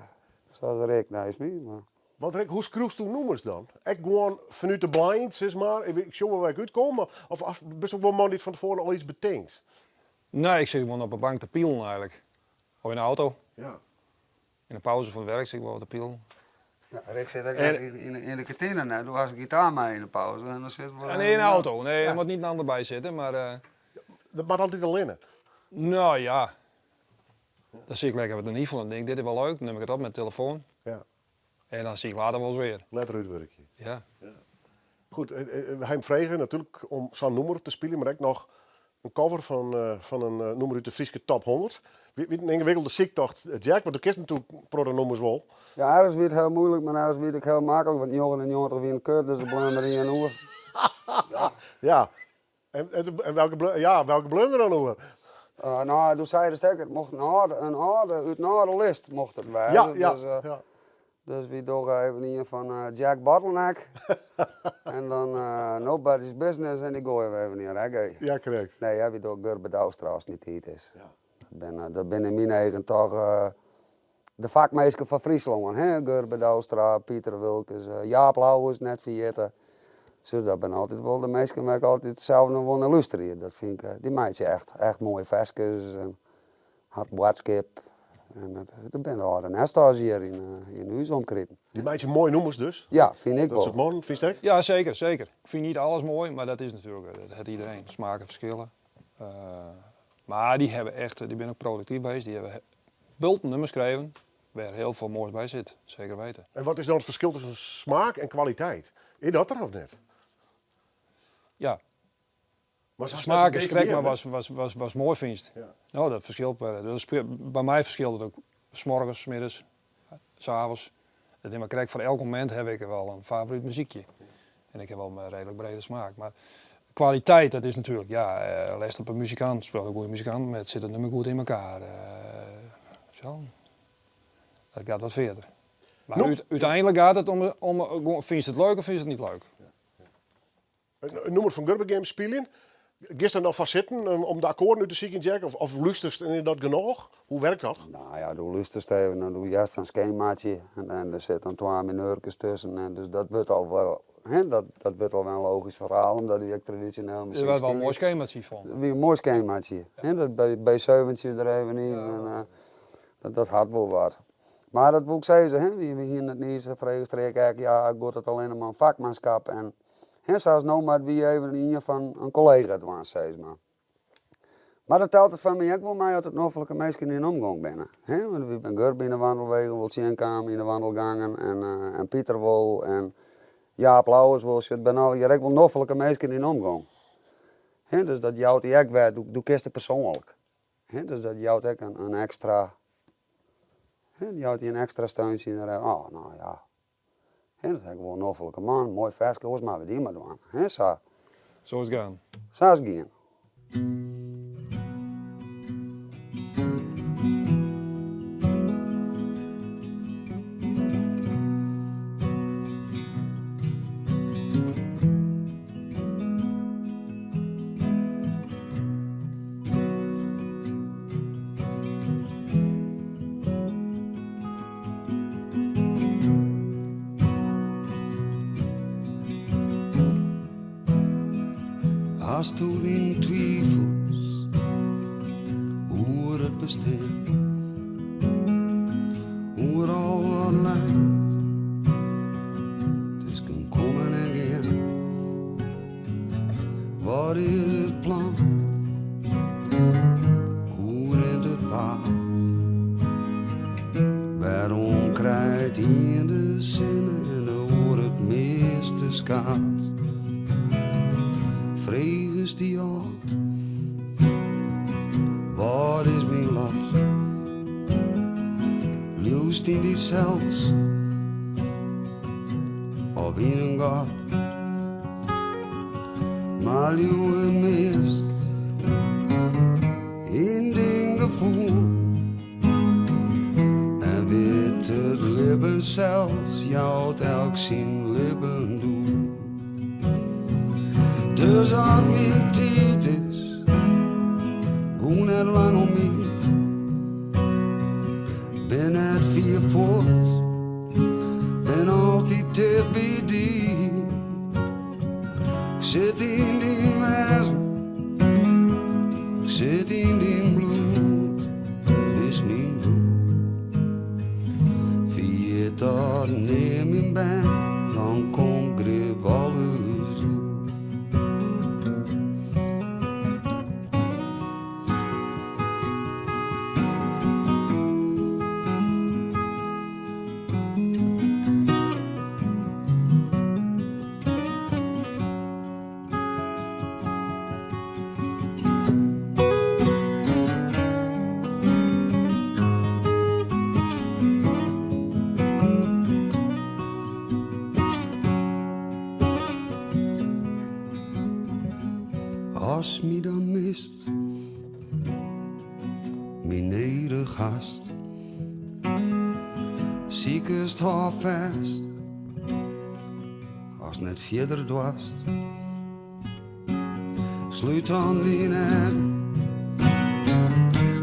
sa as Rick neist my. Mar. Want Rick, hoe skriuwst do nûmers dan? Ek gewoan fanút de blind, sis mar? Ik sjoch wol wêr't ik útkom, of, of bist ek wol in man dy't fan tefoaren al iets betinkt? Nee, ik sit gewoan op 'e bank te pielen eigenlik. Of yn de auto. Ja. Yn de pauze fan it werk sit ik wol wat te pielen. Ja, Rick sit ek yn, yn de kantine net. Do hast de gitaar mei yn de pauze en dan sit wol. Nee, yn de auto. Nee, der moat net in ander by sitte, mar. Uh... Dat moat altyd allinne. Nou ja. Dan sit ik lekker wat te nifelen en denk dit is wol leuk, dan nim ik it op mei de telefoan. Ja. En dan sjoch ik letter wol wer. Letter útwurkje. Ja. ja. Goed, eh, eh, we ha him frege natuerlik om sa'n nûmer te spyljen, mar ek noch in cover fan, eh, fan in nûmer út de Fryske Top 100. Wie it in yngewikkelde syktocht, Jack? Want do kinst natuerlik in protte nûmers wol. Ja, ergens wie it hiel muoilik, mar ergens wie it ek hiel maklik, want 99 wiene kut, dus der bleau mar ien oer. ja. ja. En, en, en welke, ja, welke bleau der dan oer? Uh, no, doe sei de stekker, it mocht in âlde, in âlde, út in âlde list mocht it wêze. Ja, ja, dus, uh, ja. Dus wy dogge even ien fan uh, Jack Bottleneck. en dan uh, Nobody's Business en dy goaie we even yn reggae. Ja, krekt. Nee, ja, wy dogge Gurbe Douwstra as it myn tiid is. Ja. Dat binne, dat binne yn myn eagen toch uh, de fakminsken fan Fryslân. Hè? Gurbe Douwstra, Piter Wilkens, Jaap Louwes, net ferjitte. So, dat binne altyd wol de minsken wêr't ik altyd sels noch wol nei lústerje. Dat fyn ik, dy meitsje echt, echt moaie ferskes en ha in boadskip. En dat, dat binne de âlde nestors hjir yn, yn ús omkriten. Dy meitsje moaie nûmers dus? Ja, fyn ik Dat wol. soart mannen, fynst ek? Ja, zeker, zeker. Ik fyn net alles moai, mar dat is natuerlik, dat hat iedereen. Smaken ferskille. Uh, mar dy hawwe echt, dy binne ek produktyf west. Dy hawwe. bulten nummers skreven wêr hiel folle moais by sit, seker weten. En wat is dan it ferskil tusken smaak en kwaliteit? Is dat der of net? Ja. Maar sa Smaak is krekt mar watst moai fynst. No, dat ferskilt per, by my ferskilt it ek 's morgens, 's middeis, 's avonds. It is mar krekt foar elk momint haw ik wol in favoryt muzykje. En ik haw wol in reedlik brede smaak. Mar kwaliteit, dat is natuerlik, ja, lest op in muzikant, spilet in goede muzikant, mar it sit it nûmer goed yn mekaar. Zo. Dat gaat wat fierder. Mar úteinlik gaat it om, fynst it leuk of fynst it net leuk? In nûmer fan Gurbe Games spyljen. Giest der noch foar sitten om de akkoarden út te sykjen, Jack? Of lústerst en is dat genôch? Hoe werkt dat? No ja, do lústerst even en do hearst sa'n skematsje en der sit dan twa mineurkes tusken en dus dat wurdt al wel, hè, dat wurdt al wel in logysk ferhaal omdat wy ek tradisjoneel muzyk spylje. Dat wie wel in moai skematsje fûn. Dat wie in moai skematsje, hè, dat B-zeventje der even yn en dat hat wol wat. Mar dat woe ik sizze, hè, wy hienen it niis frege streek ek, ja, giet it allinne mar om fakmanskap en Hè, sa as no moat wy even ien fan in kollega dwaan, sis mar. Mar dat telt it foar my ek wol mei as it noflike minsken yn omgong binne. Hè, want wy binne Gurbe yn de wandelwegen wol tsjinkaam yn de wandelgangen en, en Pieter wol en Jaap Louwes wol, sjoch, it binne allegear ek wol noflike minsken yn omgong. Hè, dus dat jout dy ek wer, do kinst it persoanlik. Hè, dus dat jout ek in ekstra, hè, jout dy in ekstra steuntsje yn de rêch. Oh, no ja, Hè, dat is ek wol in noflike man, moai ferske, oars moatte we dy mar dwaan. Hè, sa. Sa is it gien. Sa is it gien. Hasto dyn twivels oer it bestean, oer al wat leit tusken kommen en gean? Wat is it plan? Hoe rint it paad? Wêrom krijt ien de sinne en de oar it measte skaad? Fregest dy ôf, wat is myn lot? Leaust yn dysels of yn in God? Mar leau it meast yn dyn gefoel en wit it libben sels jout elk syn libben doel. Dus as myn tiid is, gau net lang om my, bin net fier fuort. Bin altyd ticht by dy. Ik sit yn dyn wêzen, ik sit yn dyn bloed, bist myn bloed. Ferjit dat nea myn bern, dan komt grif alles goed. Ast my dan mist, my nedich hast. Sikest hâldfêst ast net fierder doarst. Slút dan dyn eagen,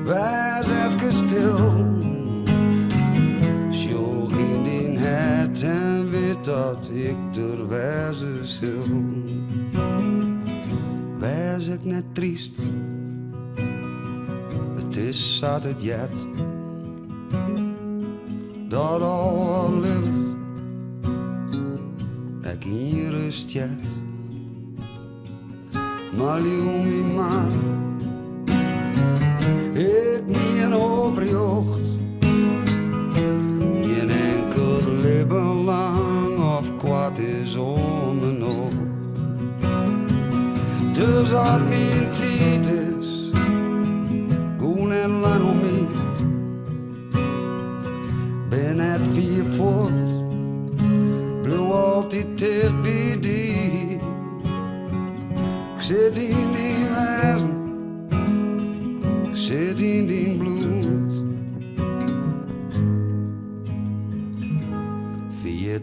wês efkes stil. Sjoch yn dyn hert en wit dat ik der wêze sil. Wês ek net tryst. It is sa't it heart dat al wat libbet ek ienris stjert. Mar leau my mar, ik mien oprjocht.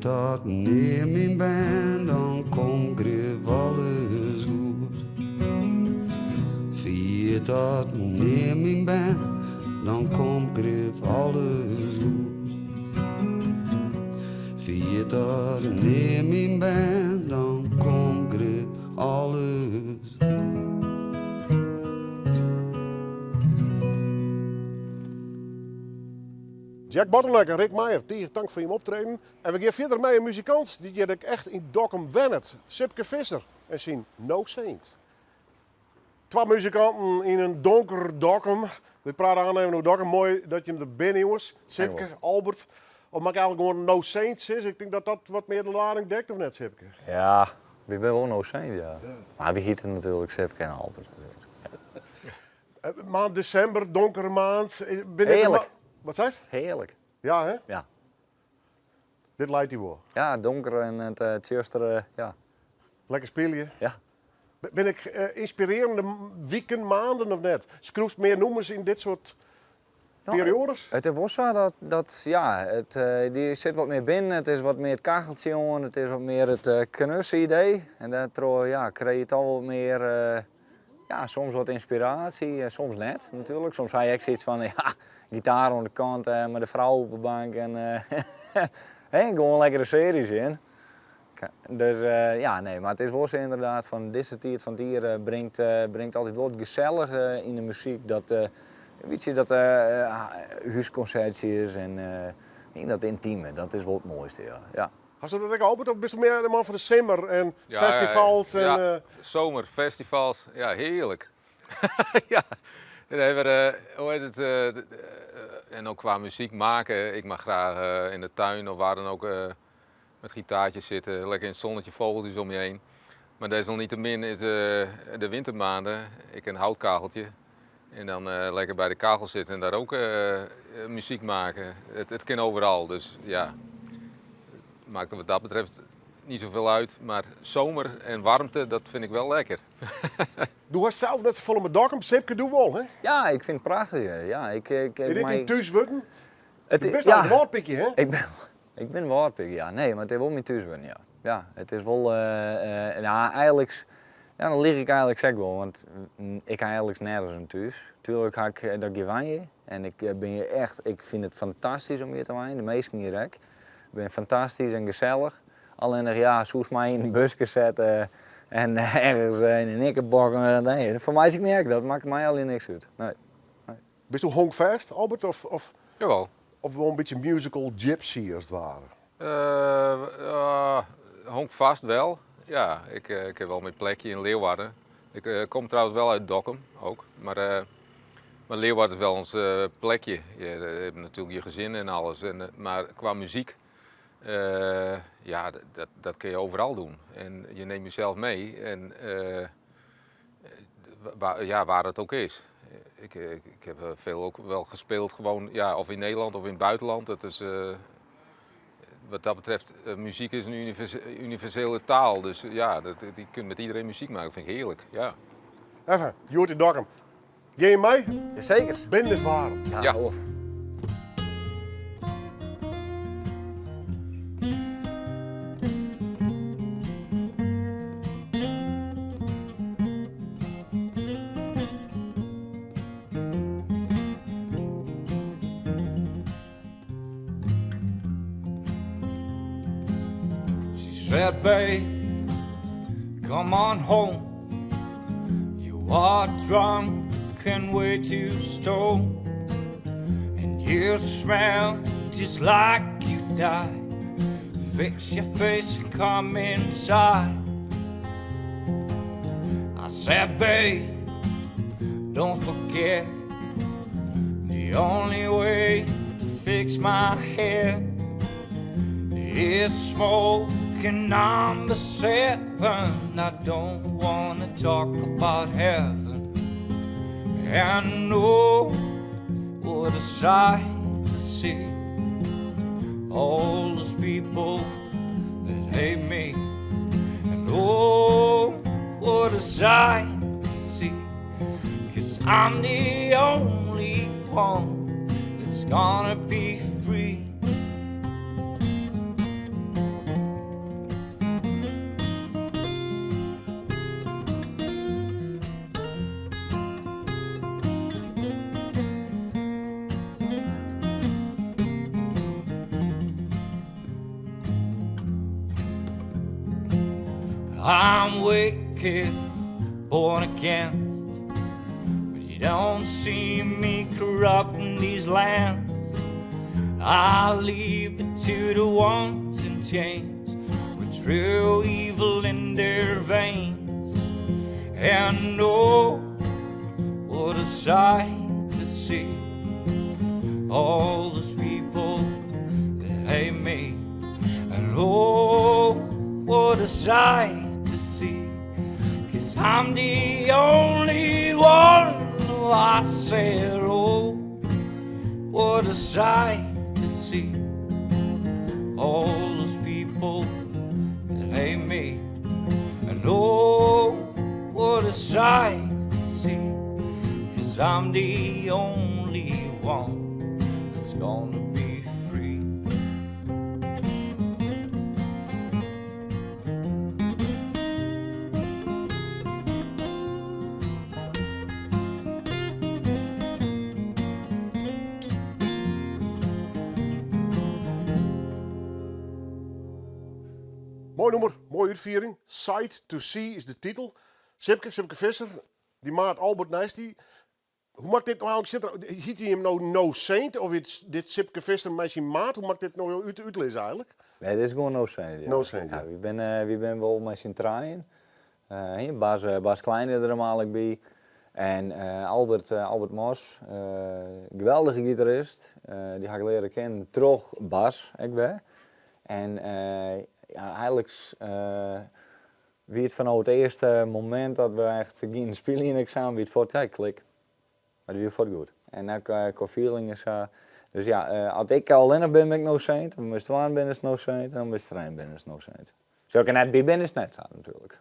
Ferjit dat nea myn bern, dan komt grif alles goed. Ferjit dat nea myn bern, dan komt grif alles goed. Ferjit dat nea myn bern, dan komt grif alles Jack Bottleneck en Rick Meijer, tige tank foar jim optreden. En we gean fierder mei in muzikant dy't hjir ek echt yn Dokkum wennet, Sipke Visser en syn No Saint. Twa muzikanten yn in donker Dokkum. We prate oan even oer Dokkum. Moai dat jim der binne, jonges. Sipke, Albert. Of moat ik eigentlik gewoan No Saint sizze? Ik tink dat dat wat mear de lading dekt, of net, Sipke? Ja, wy binne wol No Saint, ja. Mar wy hjitte natuerlik Sipke en Albert. Maand desimber, donkere maand. Hearlik. Wat seist? Hearlik. Ja, hè? Ja. Dit leit dy wol? Ja, donker en it tsjustere, ja. Lekker spylje? Ja. Binne ek ynspirearjende wiken, maanden of net? Skriuwst mear nûmers yn dit soart perioades? It is wol sa dat, dat ja, it, dy sit wat mear binnen, it is wat mear it kacheltsje oan, it is wat mear it knusse idee. En dêrtroch, ja, krije je toch wat mear, ja, soms wat ynspiraasje, soms net natuerlik. Soms ha je ek sayts fan, ja, gitaar oan de kant mei de frou op de bank en hè, gewoan lekkere searje sjen. Dus ja, nee, mar it is wol sa ynderdaad fan dizze tiid fan it jier bringt, bringt altyd wol it gesellige yn de muzyk. Dat, weet je, dat húskonsertsjes en dat yntime, dat is wol it moaiste, ja. Ja. Hast dat ek, Albert, of bist mear de man fan de simmer en festivals? En, ja, zomer, festivals, ja, hearlik. ja, dan hebben we, hoe heet het, en ook qua muziek maken, ik mag graag in de tuin of waar dan ook met gitaartjes zitten, lekker in het zonnetje, vogeltjes om je heen. Maar desalniettemin is de, de wintermaanden, ik een houtkageltje. En dan lekker bij de kachel zitten en daar ook muziek maken. Het, het kan overal, dus ja, maakt wat dat betreft niet zoveel uit. Maar zomer en warmte, dat vind ik wel lekker. Do hast sels net safolle mei Dokkum, Sipke, do wol, hè? Ja, ik fyn it prachtich. Ja, ik, ik, Is dit dyn thús wurden? Do bist al in Wâldpykje, hè? Ik bin, ik bin Wâldpyk, ja. Nee, mar it is wol myn thús wurden, ja. Ja, it is wol, ja, eigentlik, ja, dan liich ik eigentlik ek wol, want ik ha eigentlik nergens in thús. Tuerlik ha ik dat ik hjir wenje en ik bin hjir echt, ik fyn it fantastysk om hjir te wenjen, de minsken hjir ek. Binne fantastysk en gesellich. Allinnich ja, soest my yn in buske sette en ergens yn in ikkerbok, nee, foar my is ek net, dat makket my allegear niks út. Nee. Nee. Bist do honkfêst, Albert, of, of, Jawel. of wol in bytsje musical gypsy as it ware? Uh, honkvast wel. Ja, ik, ik heb wel mijn plekje in Leeuwarden. Ik uh, kom trouwens wel uit Dokkum ook. Maar, uh, maar Leeuwarden is wel ons uh, plekje. Je, hebt natuurlijk je gezin en alles. En, maar qua muziek, ja, dat, dat kun je overal doen. En je neemt jezelf mee. En waar, ja, waar het ook is. Ik, ik, ik heb veel ook wel gespeeld, gewoon, ja, of in Nederland of in het buitenland. Dat is, wat dat betreft, muziek is een universele taal. Dus ja, dat, je kunt met iedereen muziek maken, vind ik heerlijk. Ja. Even, hjoed yn Dokkum. Gean je mei? Jazeker. Binnen is waarm. Ja. Ja. Of. She said, babe, come on home. You are drunk and way too stoned. And you smell just like you died. Fix your face and come inside. I said, babe, don't forget the only way to fix my head is smoking number seven. I don't wanna talk about heaven. And oh, what a sight to see all those people that hate me. And oh, what a sight to see. Cause I'm the only one that's gonna be free. I'm wicked, born against. But you don't see me corrupting these lands. I leave it to the ones in chains with true evil in their veins. And oh, what a sight to see all those people that hate me. And oh, what a sight to see. Cause I'm the only one who I said, oh, what a sight to see. All those people that hate me. And oh, what a sight to see. Cause I'm the only one that's gonna be free. Moai nûmer, moaie útfiering. Sight to See is de titel. Sipke, Sipke Visser, dy maat Albert neist dy. Hoe moat ik dit no eigentlik sitte? Hjit hy him no No Saint of is dit Sipke Visser mei syn maat? Hoe moat ik dit no útlizze eigentlik? Nee, dit is gewoan No Saint. Ja. No Saint, ja. Ja, wy binne wol mei syn trijen. Bas, Bas Klein is der normaal by. En Albert, Albert Mos, geweldige gitarist. Dy ha ik leare kennen troch Bas ek wer. En ja, eigentlik wie it fanôf it earste momint dat we echt giene spyljen ek samen, wie it fuort, ja, klik. Mar it wie fuort goed. En ek kwa feeling en sa. Dus ja, as ik allinnich bin, bin ik No Saint. As we mei ús twaen binne, is it No Saint. En as we mei ús trijen binne, is it No Saint. As ik der net by bin, is it net sa natuerlik.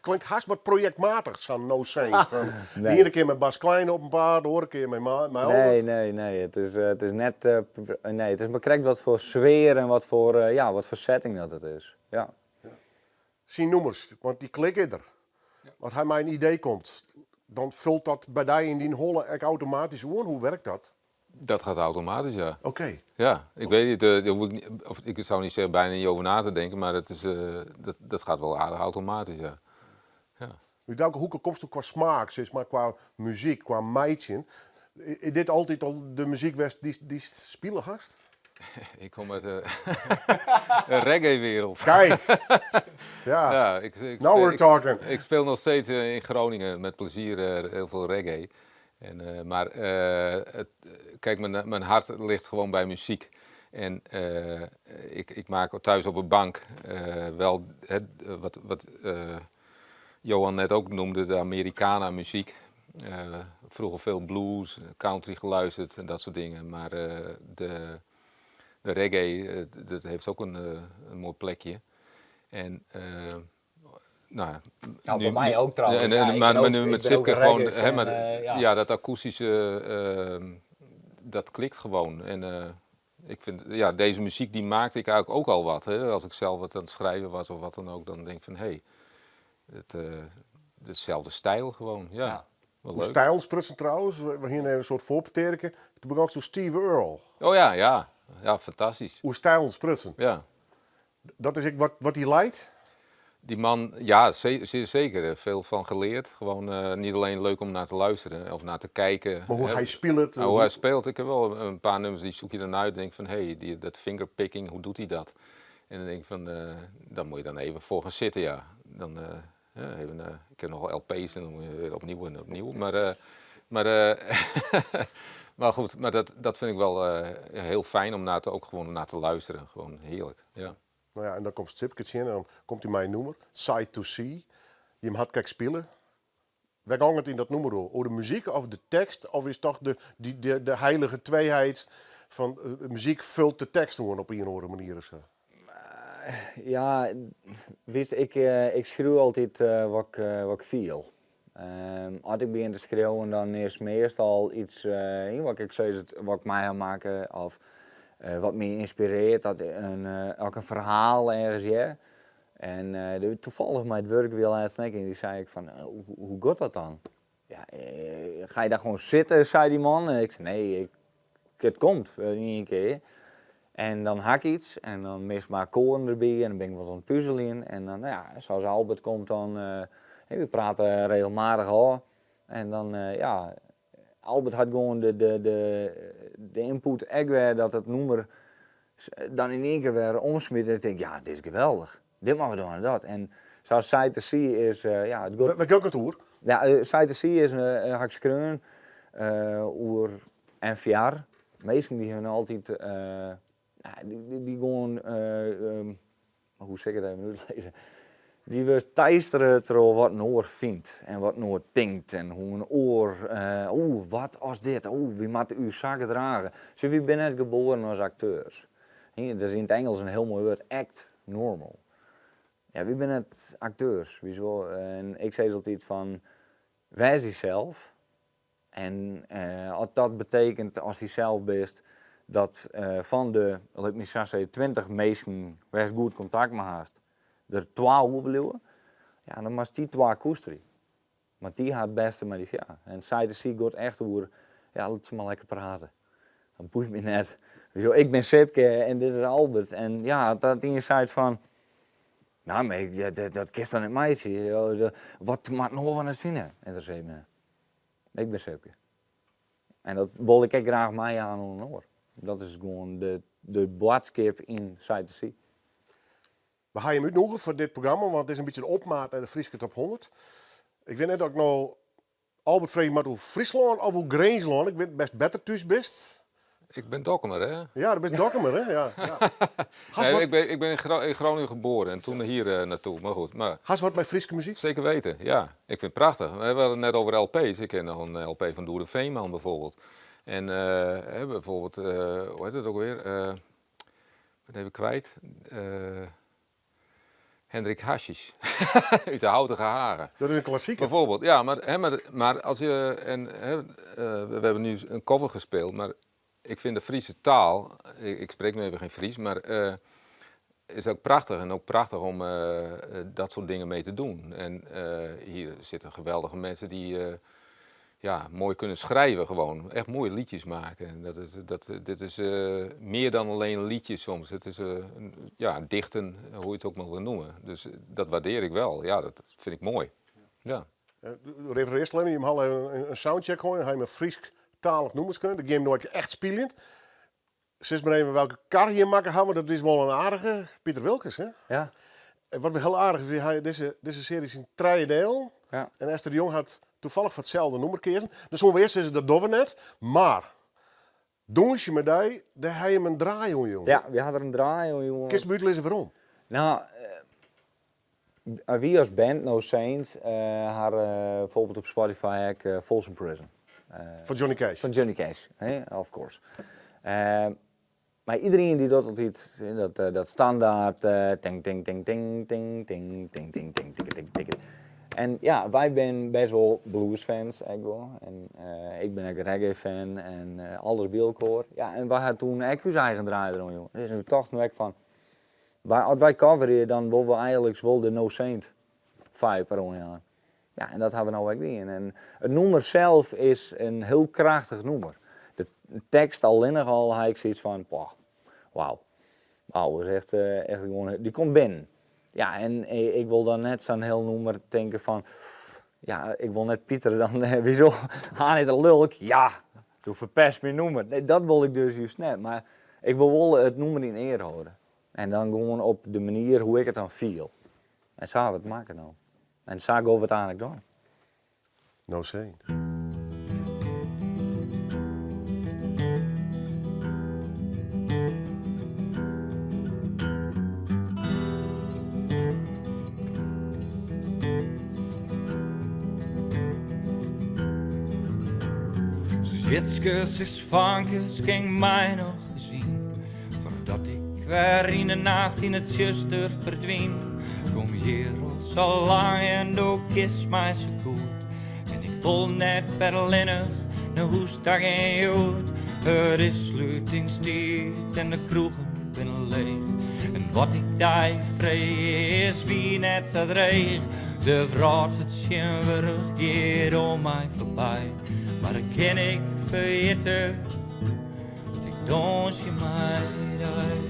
Klinkt hast wat projektmatich, sa'n No Saint. Fan de iene kear mei Bas Klein op in paad, de oare kear mei Albert. Nee, nee, nee. It is, it is net, nee, it is mar krekt wat foar sfear en wat foar, ja, wat foar setting dat it is. Ja. Syn nûmers, want dy klik is der. As hy mei in idee komt, dan fult dat by dy yn dyn holle ek automatysk oan. Hoe werkt dat? Dat gaat automatisch, ja. Oké. Ja, ik weet niet, daar hoef ik niet, of ik zou niet zeggen bijna niet over na te denken, maar het is, dat, dat gaat wel aardig automatisch, ja. Ja. Ut welke hoeke komsto kwa smaak, sis mar, kwa muzyk, kwa meitsjen? Is dit altyd al de muzyk west dy'tst spile hast? Ik kom uit de reggae-wereld. Kijk! Ja. Ja, ik Now we're talking. Ik speel nog steeds in Groningen met plezier heel veel reggae. En, maar het, kijk, mijn hart ligt gewoon bij muziek. En ik maak thuis op een bank wel het, wat Johan net ook noemde, de Americana muziek. Vroeger veel blues, country geluisterd en dat soort dingen. Maar de reggae, dat heeft ook een mooi plekje. En, nou, Nou, nu, bij mij nu, ook trouwens. En, Ja, en, ik maar, ben maar ook, nu ik met ben ook Sipke een gewoon, reggae hè, fan, maar ja. ja, dat akoestische, dat klikt gewoon. En ik vind, ja, deze muziek die maakte ik eigenlijk ook al wat. Hè. Als ik zelf wat aan het schrijven was of wat dan ook, dan denk ik van, hé, hey, het, dezelfde stijl gewoon, ja. Ja. Wel Hoe leuk. stijl sprutsen trouwens, we hier even een soort voorbeterken. Toen begon ik zo Steve Earle. Oh ja, ja. Ja, fantastisch. Hoe stijl sprutsen. Ja. Dat is ik wat die leidt? Die man, ja, zeer zeker. Veel van geleerd. Gewoon niet alleen leuk om naar te luisteren of naar te kijken. Maar hoe hè. hij speelt, Nou, hoe hij speelt. Ik heb wel een paar nummers die zoek je dan uit en denk van, hé, hey, dat fingerpicking, hoe doet hij dat? En dan denk ik van, daar moet je dan even voor gaan zitten, ja. Dan ja, even, ik heb nog wel LP's en dan moet je weer opnieuw en opnieuw. Maar goed, maar dat vind ik wel heel fijn om ook gewoon naar te luisteren. Gewoon heerlijk, ja. Nou ja, en dan komt Sipke in en dan komt hij mij noemer, Sight to See. Je hem had kijk spelen. Waar ging het in dat noemer over? Over de muziek of de tekst? Of is toch de heilige tweeheid van muziek vult de tekst gewoon op een of andere manier of zo? Ja, wist, ik schreeuw altijd wat ik feel. Als ik begin te schreeuwen, dan is meestal iets wat ik zei, het, wat ik mij ga maken of wat mij inspireert, dat ook een verhaal ergens, ja. En toevallig met het werk weer laatst en die zei ik van, hoe gaat dat dan? Ja, ga je daar gewoon zitten, zei die man. En ik zei, nee, het komt in één keer. En dan ha ik iets en dan mis mar akkoarden derby en dan bin ik wat oan it puzeljen. En dan, no ja, sa as Albert komt dan, we prate regelmatich ôf. En dan, ja, Albert hat gewoan de ynput ek wer dat it nûmer dan yn ien kear wer omsmyt en ik tink, ja, dit is geweldich. Dit moatte we dwaan en dat. En sa as Side to Sea is, ja, it Wêr giet it oer? Ja, Side to Sea is, ha ik skreaun oer NVR. Minsken dy't hun altyd, dy gewoan, hoe sil ik it even útlizze, dy wurde teistere troch wat in oar fynt en wat in oar tinkt en hoe in oar, oeh, wat as dit, oeh, wy moatte ús sa gedrage. Sjoch, wy binne net geboren as akteurs. Dat is yn it Ingelsk in hiel moai wurd, act normal. Ja, wy binne net akteurs. En ik sis altyd fan, wês dysels. En as dat betekent, ast dysels bist, dat fan de, lit my sa sizze, 20 minsken wêr'tst goed kontakt mei hast, der twa oerbliuwe, ja, dan moatst dy twa koesterje. Want dy ha it bêste mei dy foar. En Side to Sea giet echt oer, ja, lit se mar lekker prate. Dat boeit my net. Ik bin Sipke en dit is Albert. En ja, dat ien seit fan, no, mar dat kinst dan net meitsje. Wat moat in oar fan it fine? Ynteressearret my net. Ik bin Sipke. En dat wol ik ek graach meijaan oan in oar. Dat is gewoan de boadskip yn Side to Sea. We ha jim útnûge foar dit programma, want it is in bytsje in opmaat nei de Fryske Top 100. Ik wit net oft ik no Albert freegje moat oer Fryslân of oer Grinslân. Ik wit bêst better thús bist. Ik bin Dokkumer, hè? Ja, do bist Dokkumer, hè? Ja, ja. Nee, ik ben, ik ben in Groningen geboren en toen hier naartoe, maar goed. Maar Hast wat mei Fryske muzyk? Zeker weten, ja. Ik vind het prachtig. We hadden het net over LP's. Ik ken nog een LP van Doede Veenman bijvoorbeeld. En hè, bijvoorbeeld, hoe heet het ook weer? Ik ben even kwijt. Hendrik Hasjiesj út de Houtige Haren. Dat is in klassiker. Bijvoorbeeld, ja, maar, hè, maar als je, en, hè, we hebben nu een cover gespeeld, maar ik vind de Friese taal, ik spreek nu even geen Fries, maar is ook prachtig en ook prachtig om dat soort dingen mee te doen. En hier zitten geweldige mensen die ja, mooi kunnen schrijven gewoon. Echt mooie liedjes maken. En dat is, dat, dit is meer dan alleen liedjes soms. Het is ja, dichten, hoe je het ook maar wil noemen. Dus dat waardeer ik wel. Ja, dat vind ik mooi. Ja. Referearst even, jim ha in soundcheck hân, ha jim in Frysktalich nûmer skreaun, dat gean jim no echt spyljen. Sis mar even welke kar jim makke hawwe, want dat is wol in aardige. Piter Wilkens, hè? Ja. En wat hiel aardich is, hy dizze, dizze searje is yn trije dielen. Ja. En Esther de Jong hat toevallig foar itselde nûmer keazen. Dan soene we earst sizze, dat dogge we net. Mar, Dûnsje mei dy, dêr ha jim in draai oan jûn. Ja, wy ha der in draai oan jûn. Kinst my útlizze wêrom? No, wy as band No Saint ha bijvoorbeeld op Spotify ek Folsom Prison. Fan Johnny Cash? Fan Johnny Cash, of course. Mar iderien dy docht altyd dat, dat standaard ting ting ting ting ting ting ting ting ting ting ting ting. En ja, wy binne best wol bluesfans ek wol. En ik bin ek reggae-fan en alles by elkoar. Ja, en wy ha toen ek ús eigen draai deroan jûn. Dus we tochten ek fan, as wy coverje, dan wolle we eigenliks wol de No Saint vibe deroan jaan. Ja, en dat ha we no ek dien. En it nûmer sels is in hiel krachtich nûmer. De tekst allinnich al ha ik sayts fan, poh, wauw. Wauw, is echt, echt gewoan, dy komt binnen. Ja, en ik wol dan net sa'n hiel nûmer tinke fan, ja, ik wol net Piter dan, wieso, ha net in lulk, ja, do ferpest myn nûmer. Nee, dat wol ik dus just net, mar ik wol wol it nûmer yn eare hâlde. En dan gewoan op de manier hoe ik it dan fiel. En sa ha we it makke no. En sa gean we it eigenlik dwaan. No Saint. Jitskes is fankes kin my noch sjen. Foardat ik wer yn de nacht yn it tsjuster ferdwyn. Kom hjir al sa lang en do kenst my sa goed. En ik wol net wer allinnich nei hûs ta gean hjoed. It is slutingstiid en de kroegen binne leech. En wat ik dy freegje is wier net sa dreech. De wrâld fan tsjintwurdich giet oan my foarby. Mar kin ik ferjitte. Dânsje mei dy.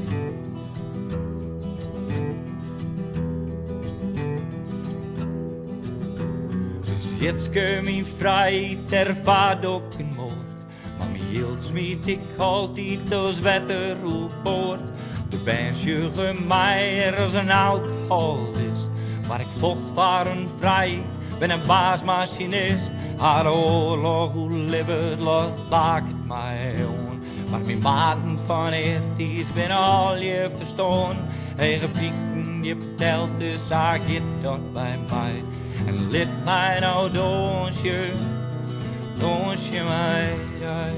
Sis Jitske, myn frijheid erfaart ook in moard. Mar myn jild smyt ik altyd as wetter oerboard. De bern sjogge my as in alkoholist. Mar ik focht foar in frijheid, bin in baasmasinist. Ha de oarloch oerlibbe, it lot laket my oan. Mar myn maten fan eartiids binne allegear ferstoarn. Hege piken djip delte, sa giet dat by my. En lit my no dânsje, dânsje mei dy.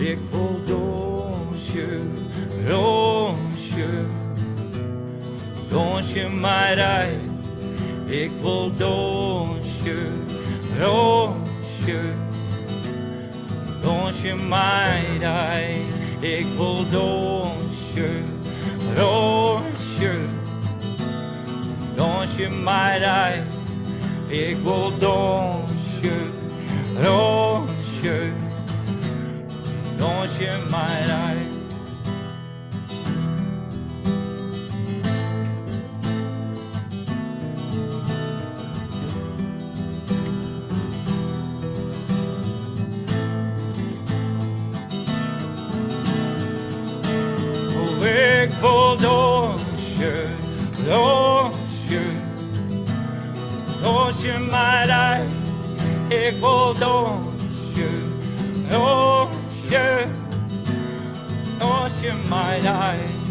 Ik wol dânsje, dânsje, dânsje mei dy. Ik wol dânsje, dânsje. Dânsje mei dy, ik wol dânsje, dânsje. Dânsje mei dy, ik wol dânsje, dânsje. Dânsje mei dy. Ik wol dânsje, dânsje, dânsje mei dy. Ik wol dânsje, dânsje. Dânsje mei dy.